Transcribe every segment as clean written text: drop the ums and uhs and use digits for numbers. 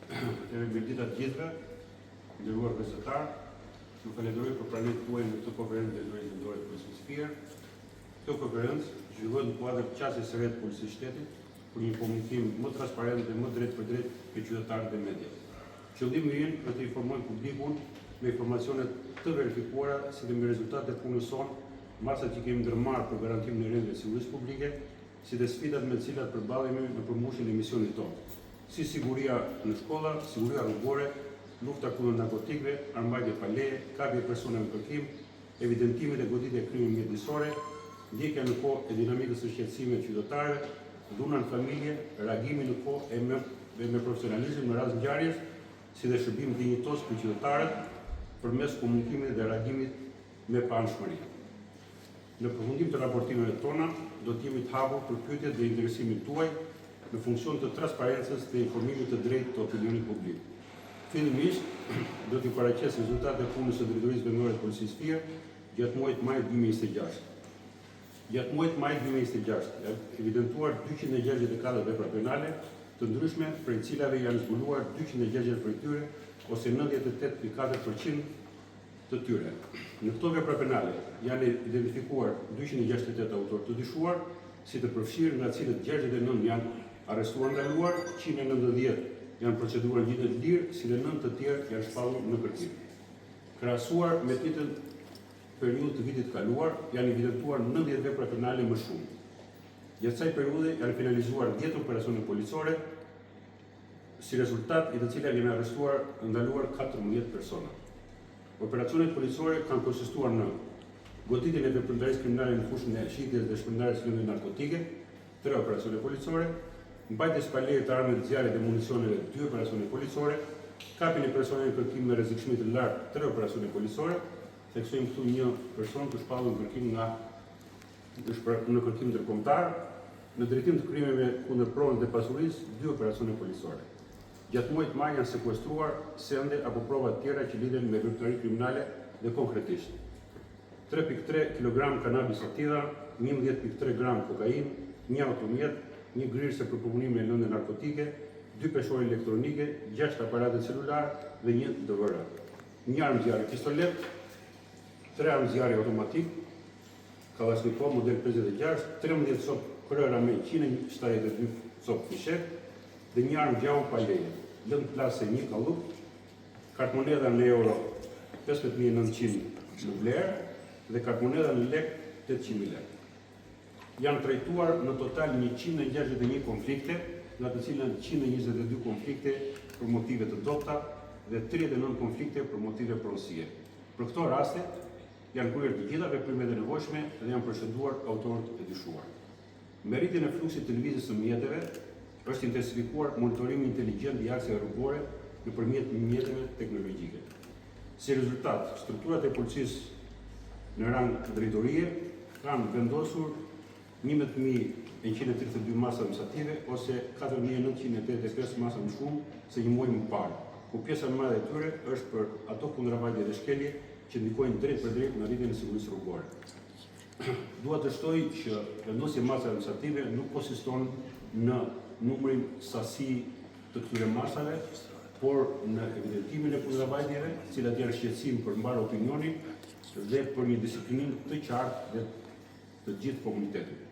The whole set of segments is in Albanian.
Atëherë mirëdita të gjithëve, nderuar gazetarë, ju falenderoj për praninë tuaj në këtë konferencë të Drejtorisë Vendore të Policisë Fier. Kjo konferencë zhvillohet në kuadër të qasjes së re të Policisë Shtetit për një komunikim më transparent dhe më drejtpërdrejt me qytetarët dhe mediat. Qëllimi ynë është të informojmë publikun me informacione të verifikuara si dhe me rezultatet e punës sonë, masat që kemi ndërmarrë për garantimin e rendit dhe sigurisë publike, si dhe sfidat me të cilat përballemi në përmbushjen e misionit tonë, si siguria në shkolla, siguria rrugore, lufta kundër narkotikëve, armëmbajtje pa leje, kapja e personave në kërkim, evidentimi dhe goditja e krimeve mjedisore, ndjekja në kohë e dinamikës së shqetësimeve të qytetarëve, dhuna në familje, reagimi në kohë e me dhe me profesionalizëm në rast ngjarjesh, si dhe shërbim dinjitoz për qytetarët përmes komunikimit dhe reagimit me paanshmëri. Në përfundim të raportimeve tona, do të jemi të hapur për pyetjet dhe interesimin tuaj në funksion të transparencës dhe informimit të drejtë të opinionit publik. Fillimisht, do t'ju paraqes rezultatet e punës së Drejtorisë Vendore të Policisë Fier gjatë muajit maj 2026. Gjatë muajit maj 2026 janë evidentuar 264 vepra penale të ndryshme, prej cilave janë zbuluar 260 prej tyre ose 98.4% të tyre. Në këto vepra penale janë identifikuar 268 autorë të dyshuar, si të përfshirë nga të cilët 69 janë arrestuar ndaluar, 190 janë proceduar në gjendje të lirë, si dhe 9 të tjerë janë shpallur në kërkim. Krahasuar me të njëjtën periudhë të vitit të kaluar, janë evidentuar 90 vepra penale më shumë. Gjatë kësaj periudhe janë finalizuar 10 operacione policore, si rezultat i të cilave janë arrestuar dhe ndaluar 14 persona. Operacionet policore kanë konsistuar në goditjen e veprimtarisë kriminale në fushën e shitjes dhe shpërndarjes së lëndëve narkotike, 3 operacione policore, mbajtjes pa leje të armëve të zjarrit dhe municioneve, 2 operacione policore, kapjen e personave në kërkim me rrezikshmëri të lartë, 3 operacione policore, theksojmë këtu një person të shpallur në kërkim nga në kërkim ndërkombëtar, në drejtim të krimeve kundër pronës dhe pasurisë, dy operacione policore. Gjatë muajit maj janë sekuestruar sende apo prova të tjera që lidhen me veprimtari kriminale dhe konkretisht 3.3 kg kanabis sativa, 11.3 gram kokainë, një automjet, një grirëse për përpunimin e lëndëve narkotike, dy peshore elektronike, 6 aparate celular dhe një DVR. Një armë zjarri pistolet, 3 armë zjarri automatik, Kallashnikov model 56, 13 copë krehra me 172 copë fishek dhe një armë gjahu pa leje, lëndë plasëse një kallup, kartmonedha në euro 15.900 në vlerë dhe kartmonedha në lek 800.000 lekë. Janë trajtuar në total 161 konflikte, nga të cilat 122 konflikte për motive të dobëta dhe 39 konflikte për motive pronësie. Për këto raste, Janë kryer të gjitha veprimet e nevojshme dhe janë proceduar autorët e dyshuar. Me rritjen e fluksit të lëvizjes së mjeteve, është intensifikuar monitorimi inteligjent i akseve rrugore nëpërmjet mjeteve teknologjike. Si rezultat, strukturat e policisë në rang drejtorie kanë vendosur 11.132 masa administrative ose 4.985 masa më shumë se një muaj më parë, ku pjesa më e madhe e tyre është për ato kundravajtje dhe shkelje që ndikojnë drejtpërdrejt në rritjen e sigurisë rrugore. Dua të shtoj që vendosja e masave administrative nuk konsiston në numrin sasi të këtyre masave, por në evidentimin e kundravajtjeve, të cilat janë shqetësim për mbarë opinionin dhe për një disiplinim të qartë dhe të gjithë komunitetit.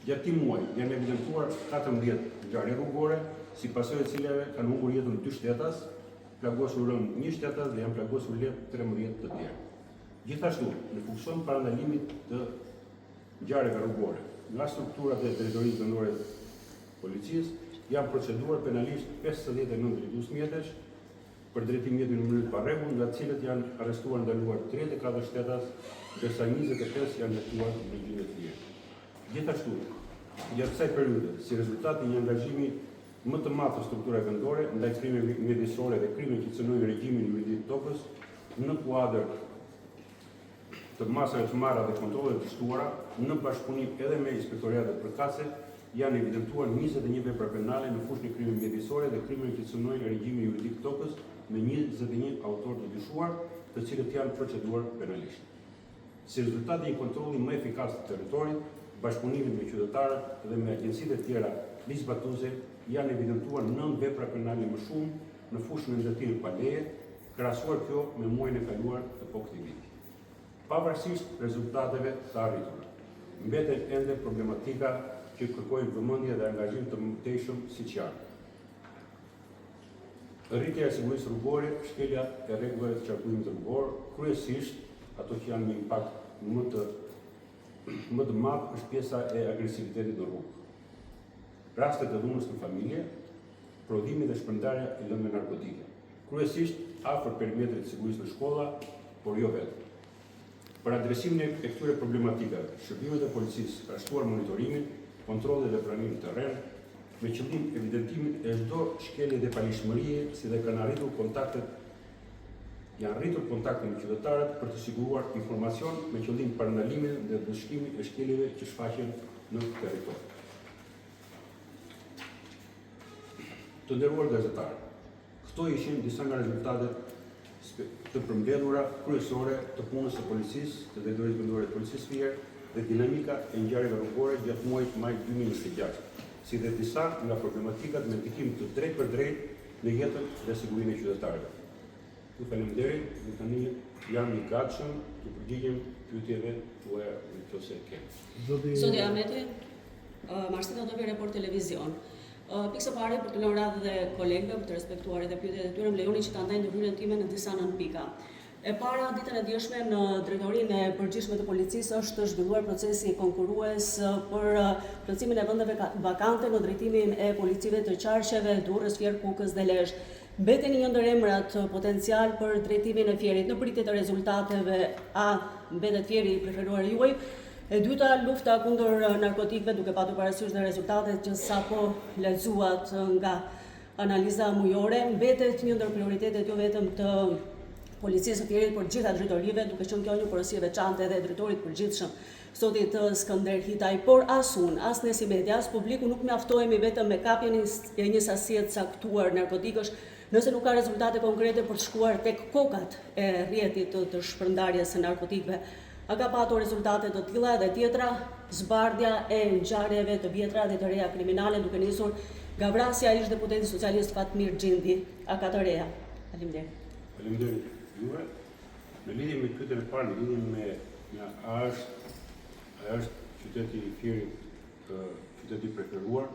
Gjatë këtij muaji janë evidentuar 14 ngjarje rrugore, si pasojë e cilave kanë humbur jetën dy shtetas, plagosur rëndë një shtetas dhe janë plagosur lehtë 13 të tjerë. Gjithashtu, në funksion parandalimit të ngjarjeve rrugore, nga strukturat e Drejtorisë Vendore të Policisë janë proceduar penalisht 59 drejtues mjetesh për drejtim mjeti në mënyrë të parregullt, nga të cilët janë arrestuar ndaluar 34 shtetas, ndërsa 25 janë hetuar në gjendje të lirë. Gjithashtu, gjatë kësaj periudhe, si rezultat i një angazhimi më të madh të strukturave vendore ndaj krimeve mjedisore dhe krimeve që cënojnë regjimin juridik të tokës, në kuadër të masave të marra dhe kontrolleve të shtuara, në bashkëpunim edhe me inspektoriatet përkatëse, janë evidentuar 21 vepra penale në fushën e krimeve mjedisore dhe krimeve që cënojnë regjimin juridik të tokës me 21 autorë të dyshuar, të cilët janë proceduar penalisht. Si rezultat i një kontrolli më efikas të territorit, bashkëpunimit me qytetarët dhe me agjencitë e tjera ligjzbatuese, janë evidentuar 9 vepra penale më shumë. në fushën e ndërtimit pa leje, krahasuar kjo me muajin e kaluar të po këtij viti. Pavarësisht rezultateve të arritura, mbeten ende problematika që kërkojnë vëmendje dhe angazhim të mëtejshëm siç janë rritja e sigurisë rrugore, shkelja e rregullave të qarkullimit rrugor, kryesisht ato që janë me impakt më të më të madh është pjesa e agresivitetit në rrugë. Rastet e dhunës në familje, prodhimi dhe shpërndarja e lëndëve narkotike, kryesisht afër perimetrit të sigurisë në shkolla, por jo vetëm. Për adresimin e këtyre problematikave, shërbimet e policisë kanë shtuar monitorimin, kontrollet dhe praninë në terren, me qëllim evidentimin e çdo shkelje dhe paligjshmërie, si dhe kanë arritur kontaktet janë rritur kontaktet me qytetarët për të siguruar informacion me qëllim parandalimin dhe ndëshkimin e shkeljeve që shfaqen në territor. Të nderuar gazetarë, këto ishin disa nga rezultatet të përmbledhura kryesore të punës së policisë, të Drejtorisë Vendore të Policisë Fier dhe dinamika e ngjarjeve rrugore gjatë muajit maj 2026, si dhe disa nga problematikat me ndikim të drejtpërdrejtë në jetën dhe sigurinë e qytetarëve. Ju faleminderit dhe tani jam i gatshëm t'u përgjigjem pyetjeve tuaja në qoftë se keni. Zoti Zoti Ahmeti, Marsida Dobi Report Televizion. Pikë së pari për t'u lënë radhë dhe kolegëve për të respektuar edhe pyetjet e tyre, më lejoni që ta ndaj ndërhyrjen time në disa nënpika. E para, ditën e djeshme në Drejtorinë e Përgjithshme të Policisë është zhvilluar procesi konkurrues për plotësimin e vendeve vakante në drejtimin e policive të qarqeve Durrës, Fier, Kukës dhe Lezhë. Mbeteni një ndër emrat potencial për drejtimin e Fierit në pritje të rezultateve a mbetet Fieri i preferuari juaj? E dyta, lufta kundër narkotikëve duke patur parasysh dhe rezultatet që sapo lexuat nga analiza mujore, mbetet një ndër prioritetet jo vetëm të policisë së Fierit, por të gjitha drejtorive, duke qenë kjo një porosi e veçantë edhe e drejtorit të përgjithshëm, zotit Skënder Hitaj, por as unë, as ne si media, as publiku nuk mjaftohemi vetëm me kapjen e një sasie të caktuar narkotikësh, nëse nuk ka rezultate konkrete për të shkuar tek kokat e rrjetit të, të shpërndarjes së narkotikëve. A ka patur rezultate të tilla dhe tjetra, zbardhja e ngjarjeve të vjetra dhe të reja kriminale duke nisur nga vrasja e ish-deputetit socialist Fatmir Xhindi, a ka të reja? Faleminderit. Faleminderit juve. Në lidhje me pyetjen e parë, në lidhje me me a është a është qyteti i Fierit qyteti i preferuar,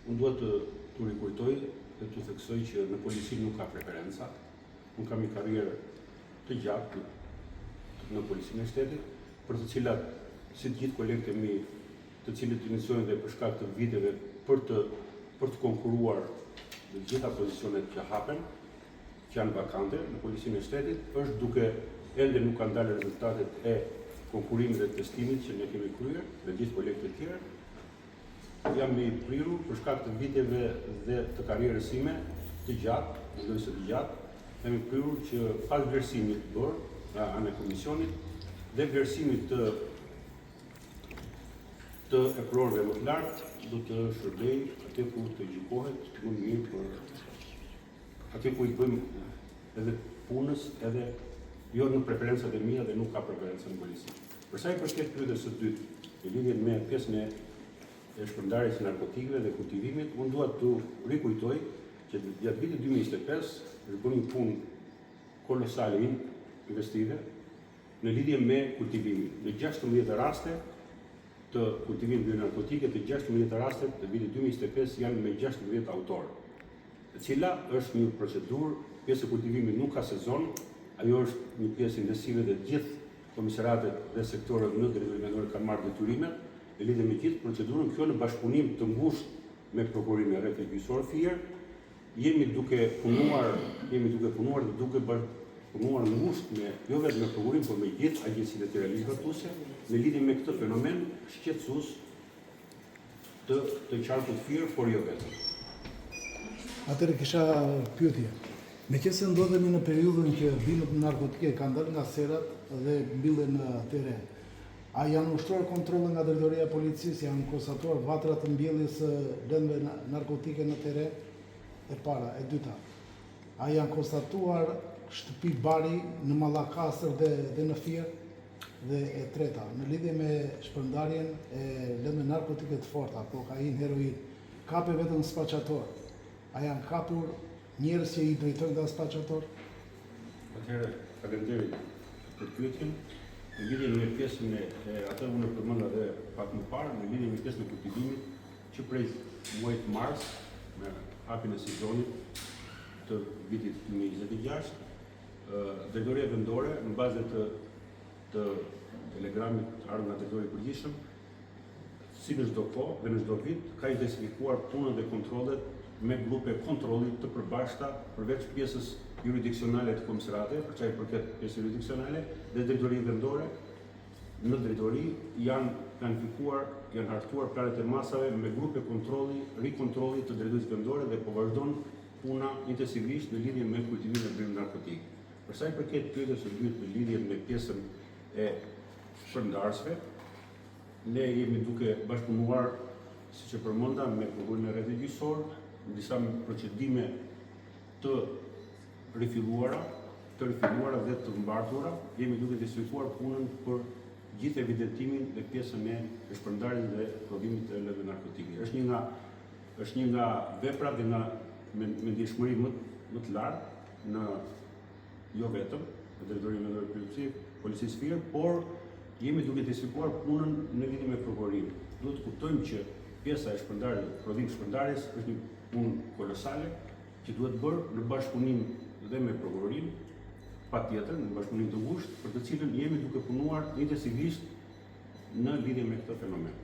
unë dua të t'u rikujtoj dhe t'u theksoj që në polici nuk ka preferenca. Unë kam një karrierë të gjatë në Policinë e Shtetit, për të cilat si të gjithë kolegët e mi, të cilët iniciojnë dhe për shkak të viteve për të për të konkurruar në të gjitha pozicionet që hapen, që janë vakante në Policinë e Shtetit, është duke ende nuk kanë dalë rezultatet e konkurrimit dhe testimit që ne kemi kryer me gjithë kolegët e tjerë. Jam i prirur për shkak të viteve dhe të karrierës sime të gjatë, mendoj se të gjatë, jam i prirur që pas vlerësimit të bërë nga ana e komisionit dhe vlerësimit të të eprorëve më të lartë, do të shërbej aty ku të gjykohet më mirë për aty ku i bëjmë edhe punës edhe jo në preferencat e mia dhe nuk ka preferenca në polici. Për sa i përket pyetjes së dytë, në lidhje me pjesën e e shpërndarjes së narkotikëve dhe kultivimit, unë dua t'u rikujtoj që gjatë vitit 2025 është bërë një punë kolosale investive në lidhje me kultivimin. Në 16 raste të kultivimit të narkotikëve, të 16 rastet të vitit 2025 janë me 16 autorë. E cila është një procedurë, pjesë e kultivimit nuk ka sezon, ajo është një pjesë intensive dhe të gjithë komisariatet dhe sektorët në Drejtorinë Vendore kanë marrë detyrimet në lidhje me gjithë procedurën, kjo në bashkëpunim të ngushtë me Prokurorinë e Rrethit Gjyqësor Fier. Jemi duke punuar, jemi duke punuar dhe duke punuar ngushtë me jo vetëm me prokurorinë, por me gjithë agjencitë e tjera ligjzbatuese në lidhje me këtë fenomen shqetësues të të qarkut Fier, por jo vetëm. Atëherë kisha pyetje. Meqenëse ndodhemi në periudhën që bimët narkotike kanë dalë nga serat dhe mbillen në terren, a janë ushtruar kontrolle nga Drejtoria e Policisë, janë konstatuar vatra të mbjelljes së lëndëve narkotike në terren? E para, e dyta, a janë konstatuar shtëpi bari në Mallakastër dhe dhe në Fier? Dhe e treta, në lidhje me shpërndarjen e lëndëve narkotike të forta, kokainë, heroinë, kape vetëm spaçatorë. A janë kapur? njerëz që i drejtojnë këta spaçatorë? Atëherë, faleminderit për pyetjen. Në lidhje me pjesën e, e atë unë e përmenda edhe pak më parë, në lidhje me pjesën e kultivimit, që prej muajit mars, me hapjen e sezonit të vitit 2026, drejtoria vendore në bazë të të telegramit të ardhur nga drejtori i përgjithshëm, si në çdo kohë dhe në çdo vit, ka intensifikuar punën dhe kontrollet me grupe kontrolli të përbashkëta përveç pjesës juridiksionale të komisariateve, për çka i përket pjesës juridiksionale dhe drejtorive vendore, në drejtori janë planifikuar, janë hartuar planet e masave me grupe kontrolli, rikontrolli të drejtorisë vendore dhe po vazhdon puna intensivisht në lidhje me kultivimin e bimëve narkotike. Për sa i përket pyetjes së dytë në lidhje me pjesën e shpërndarësve, ne jemi duke bashkëpunuar, siç e përmenda, me prokurorin e rrethit gjyqësor, në disa procedime të rifilluara, të rifilluara dhe të mbartura, jemi duke intensifikuar punën për gjithë evidentimin dhe pjesën e shpërndarjes dhe prodhimit të lëndëve narkotike. Është një nga është një nga veprat dhe nga me, me ndjeshmëri më më të lartë në jo vetëm në drejtorinë vendore të policisë, policisë Fier, por jemi duke intensifikuar punën në lidhje me prokurorinë. Duhet të kuptojmë që pjesa e shpërndarjes, prodhim shpërndarjes është një punë kolosale që duhet bërë në bashkëpunim dhe me prokurorinë, patjetër në bashkëpunim të ngushtë, për të cilën jemi duke punuar intensivisht në lidhje me këtë fenomen.